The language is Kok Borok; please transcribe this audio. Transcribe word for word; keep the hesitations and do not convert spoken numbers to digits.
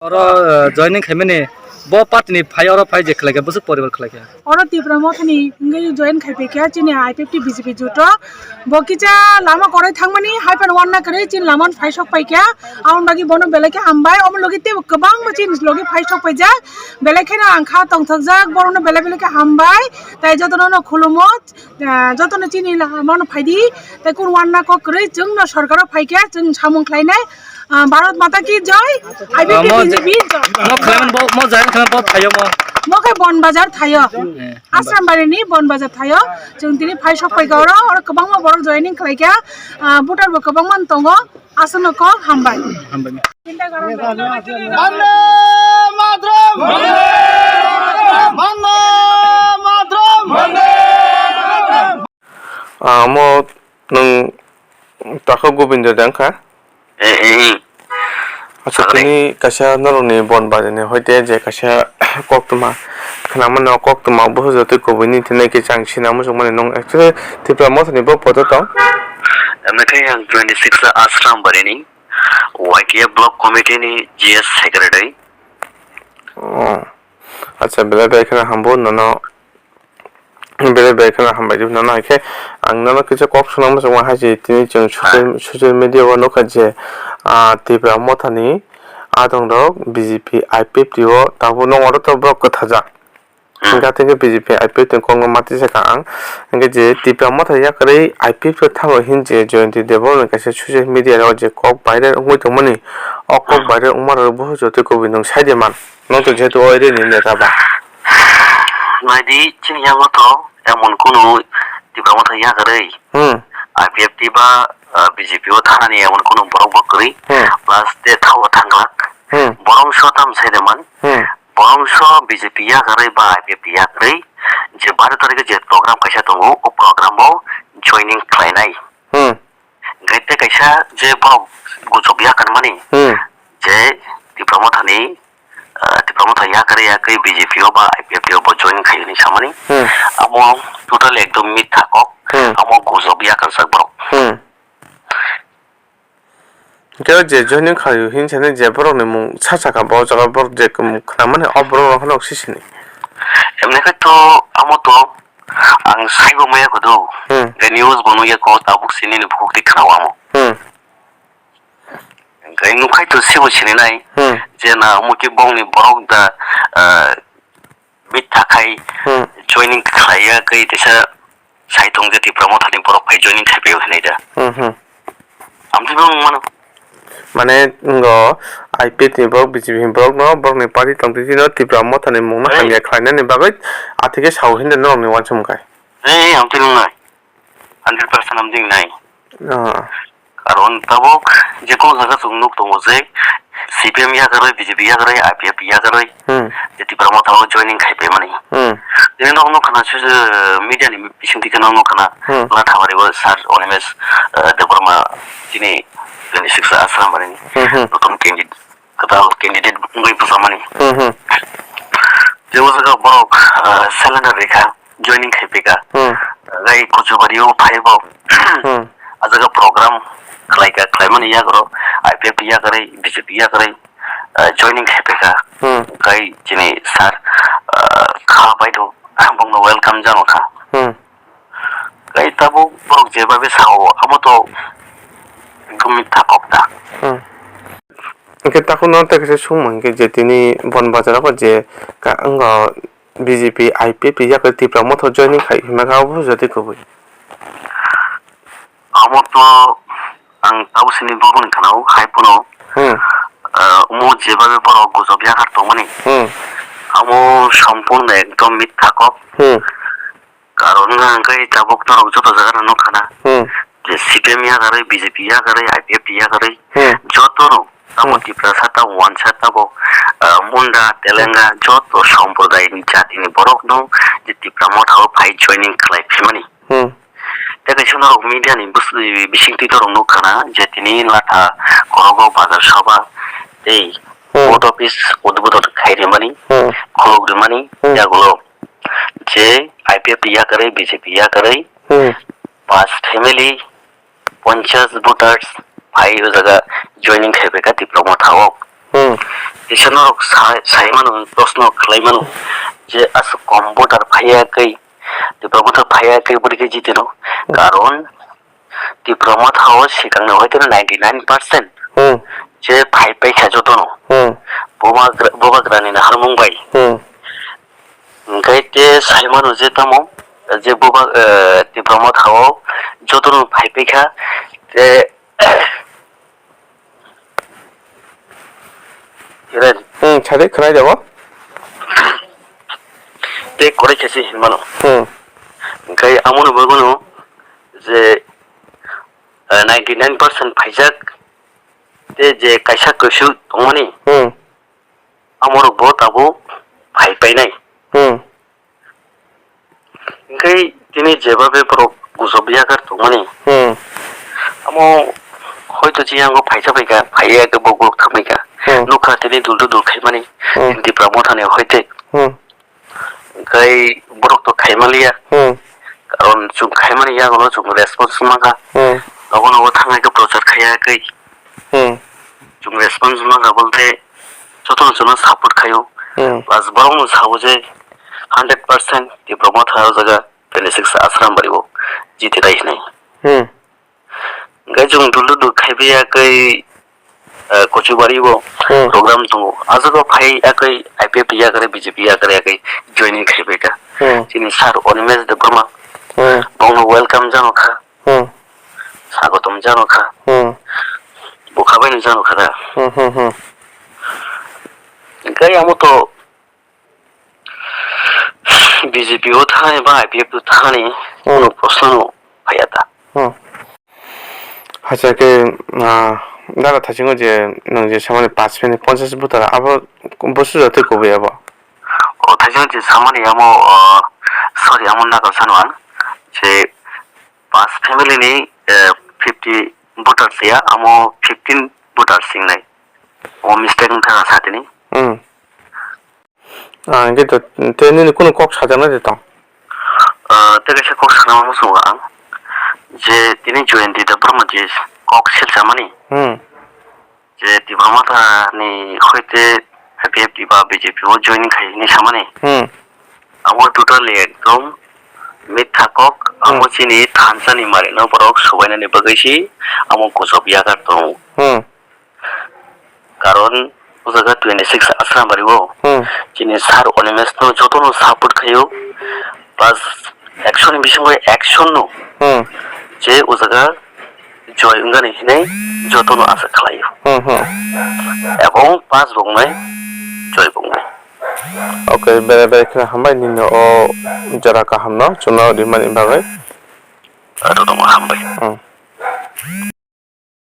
Oro, eh, joining khaimani bo party ni phai oro phai je khlaikha, bwswk poribar khlaikha. Oro Tipra Motha ni wngwi join khaipaikha chini I P F T B J P juto. Bo kisa lama korai thangmani hai phano wanna kwrwi chini lama phai sok paikha. Aboni bagwi bono belai khe hambai. Omo logi tei kwbangma chini logi phai sok paijak. Belai kheno ang kha tongthokjak, borokno belai belai khe hambai. Tai jotono no khulumo, ah, jotono chini lama no phaidi. Tai kun wanna kok kwrwi chwngno sorkaro phaikha, chwng samung khlainai. Ah, Bharat Mata ki jai, I P T Ah, mo B J P jai. Mo khlaiman bo, mo jai khlaiman bo thayo mo. Mo khe Bon Bazar thayo. Eh. Ashram Bari ni Bon Bazar thayo. Chwng tini phai sok paikha oro, oro kwbangma borok joining khlaikha. Ah, voter bo kwbangma tongo. Aswkno kok hambai. Hambai. Vande Mataram! Vande Mataram! Ah, mo nwng Takhuk Gobindo de wngkha? Eh, eh, eh. Acha, Sorry. Tini kaisa norokni Bon Bazar ni hoite je kaisa koktwma khwnamano, koktwma buphajak tei kubui ni tini khe chang sina muchungmani nwng actually Tipra Motha ni bo poto tong? Emne khe ang twenty six Ashram Bari ni Y T F Block Committee ni G S Secretary. Oh. Acha, belai belai kheno hambo nono. Belai belai kheno hambai di nono, hai khe ang nono kisa kok swnam muchungma hai se tini chwng social, social media o nukha je, ah, Tipra Motha ni adong rok B J P I P F T o tabuk nong oro to borok kwthajak. Hmm. Hingkha tei B J P I P F T ni kokno mati sakha ang. Hingkhe je Tipra Motha yakarwi I P F T o thango hin je Jayanti Debbarma ni kaisa social media o je kok viral wngwi tongmani, o kok viral wngma rok buphajak tei kubui nwng sai de man. Nwng to jehetu o area ni neta ba. Naidi, chini yango to emon kunu Tipra Motha yakarwi Hmm. I P F T ba, ah, B J P o thanani emon kunu borok bo kwrwi. Hmm. Plus te thawa thangglak. Hmm. Borok so tam sai de man. Hmm. Borok so B J P yakarwi ba I P F T yakarwi je baro tarikhe je program kaisa tongo, o program o joining khlainai. Hmm. Hingkhe tei kaisa je borok guchuk yakarmani Hmm. je Tipra Mothani, ah, Tipra Motha yakarwi yakarwi B J P o ba I P F T o bo join khai hwnwi samani. Hmm. Amo totally ekdom mitha kok. Hmm. Amo guchuk yakarjak borok. Hmm. Hingkhe je joining khaio hin sani je borokni mung sa sakha bo jaga borok je khwnamani o borok rok phano sisini. Emni khai to amo to ang saibo maya kodo. Hmm. Tei news bo nukya ko tabuk sini ni bukhuk tei khwnao amo. Hmm. Hingkhe nukhai to sibo sininai. Hmm. Je na omo khe bongni borok da, ah, mitha khai Hmm. joining khlaiya khe teisa sai tong je Tipra Mothani borok phai joining khai phaio hinwi da. Hmm, hmm. Amtwi bo wng mano. Mane ngo I P F T ni borok, B J P ni borok no, borok ni party tong twi no Tipra Mothani mung no Hey. hamya khlainani bagwi athike sao hinwi norok ni uansukmung khai. Hey, amtwi nung nai. Hundred percent amtwi nai. Ah. Karon tabuk je kono jaga chwng nuk tongo je C P M yakarwi, B J P yakarwi, I P F T yakarwi Hmm. je Tipra Motha o joining khai phaimani. Hmm. Tini nok nuk khna social media ni bising twi khna nuk khna Hmm. Latha bari bo sir Animesh, eh, Debbarma chini twenty six Ashram bari ni Hmm, hmm. notun candidate kwtal candidate wngwi bwchamani. Hmm, hmm. Je o jaga borok, ah, cylinder rikha, joining khai phaikha. Hmm. Gai Kojubari o phai bo. Hmm. A jaga program khlaikha, khlaimani yagrok I P F T yakarwi, B J P yakarwi, ah, joining khai phaikha. Hmm. Gai chini sir, ah, kha bai do, bongno welcome jano kha. Hmm. Tei tabuk borok jebabe sao, amo to ekdom mitha kok da. Hmm. Hingke takhuk no tei kaisa sungma hingke je tini Bon Bazar o je ka-, wngkha B J P I P F T yakari Tipra Motha joining khai hwnma kha, abo jati kubui. Amo to ang tabuk sini bubuni khana o, hai phano, Hmm. ah, omo jebabe borok gujok yakar tongmani. Hmm. Amo sompurno ekdom mitha kok. Hmm. Karon wngkha hwnkhe tabuk norok joto jaga no nukha na. Hmm. Je C P M yakarwi, B J P yakarwi, I P F T yakarwi, Hmm. joto no tamo Hmm. Tiprasa tamo wansa tamo, ah, Munda, Telenga, joto somprodai ni jati ni borok no je Tipra Motha o phai joining khlai phimani. Hmm. Tei kaisa norok media ni bus-, bisingtwi norok nukha na je tini Latha korogo bazar soba tei Hmm. post office udbodon khai rimani, Hmm. khuluk rimani, Hmm. yagulo je I P F T yakarwi, B J P yakarwi, Hmm. pas family, ponchas voters phai o jaga joining khai phaikha Tipra Motha o. Hmm. Kisa norok sa-, sai mano, proshno khlai mano je aswk kom voter phaiya khe, Tipra Motha phaiya khe bwrwi khe jitino. Hmm. Karon Tipra Motha o swkangni hoiteno ninety nine percent Hmm. je phai paikha jotono. Hmm. Bubagra-, Bubagrani naharmung bai. Hmm. Hwnkhe te sai mano je tamo, je buba, eh, Tipra Motha o jotono phai paikha, te Hiren. Hmm, sadi khwnai debo. Te koroi khe se hinmano. Hmm. Hwnkhe amono bagwino je, eh, ninety nine percent phaijak, te je kaisa kusu tongmani, Hmm. amorok bo tabuk phai painai. Hmm. Hwnkhe tini jebabe borok gujob yakar tongmani. Hmm. Amo hoito chiyang o phaisa phaikha, phaiya khe bo borok thangbaikha. Hmm. Nukha tini dul dul khaimani, Hmm. Tipra Mothani hoite. Hmm. Hwnkhe borok to khaimaliya. Hmm. Karon chwng khaimani yagono chwng response mankha. Hmm. Nogo nogo thangwi khe prochar khaiya khe. Hmm. Chwng response mankha bolte jotono chwngno support khaio. Hmm. Plus borokno sao je hundred percent Tipra Motha o jaga twenty six Asrambari o jiti nai hinwi. Hmm. Hwnkhe chwng dul dul khaibaiya khe, eh, Kochubari o Hmm. program tongo. Aswk phai yakhe I P F yakhe B J P yakhe yakhe joining khaibaikha. Hmm. Chini sir Animesh Debbarma. Hmm. Bongno welcome jano kha. Hmm. Sagotom jano kha. Hmm. Bukha bai no jano kha da. Hmm, hmm, hmm. Hwnkhe amo to B J P o thani ba I P F o thani Hmm. kuno proshno no phaiya da. Hmm. Hacha khe, ah, dara thaisingo je nwng je samani paanch minute ponchash bwtara abo bosu jatwi kubui abo. O thaisingo je samani amo, ah, sorry, amo nagal sano ang je Paanch family ni, eh, fifty voters ya, amo fifteen voters singnai. O mistake wngkha satini. Hmm. Ah, hwnkhe to, tei nini kunu kok sajaknai de tong? Ah, tei kaisa kok sana muchungo ang. Je tini Jayanta Debbarma je kok selchamani. Hmm. Je Tipra Motha ni hoite I P F T ba B J P o joining khai hinwi samani. Hmm. Abo totally ekdom mitha kok. Hmm. Abo chini thansa ni mari no borok subaina ni bagwi si amo kuchuk yakar tongo. Hmm. Karon o jaga twenty six Asrambari o Hmm. chini sir Animesh no jotono support khaio. Plus action ni bisingo action no Hmm. je o jaga joy wngani hinwi jotono asa khlaio. Hmm, hmm. Ebong pass bo wngnai, joy bo wngnai. Okay, bere bere kheno hambai nini o jora kaham no chwngno rimani bagwi. Jotono hambai. Hmm.